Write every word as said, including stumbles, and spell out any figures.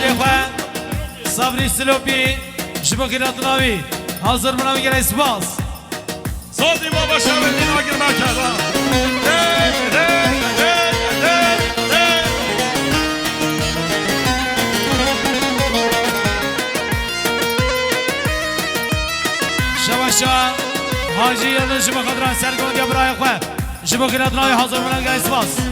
Xwe Sabrî Silopî ji bo xîlatina wî hazir bûna wî gelek spas. Sazî Baba Şerefdîn agir me kera. Hey, hey, hey, hey, hey. Şebaşa Hacî Yildiz ji bo xatira sergondiya birayê xwe ji bo xîlatina wî hazir bûna gelek spas.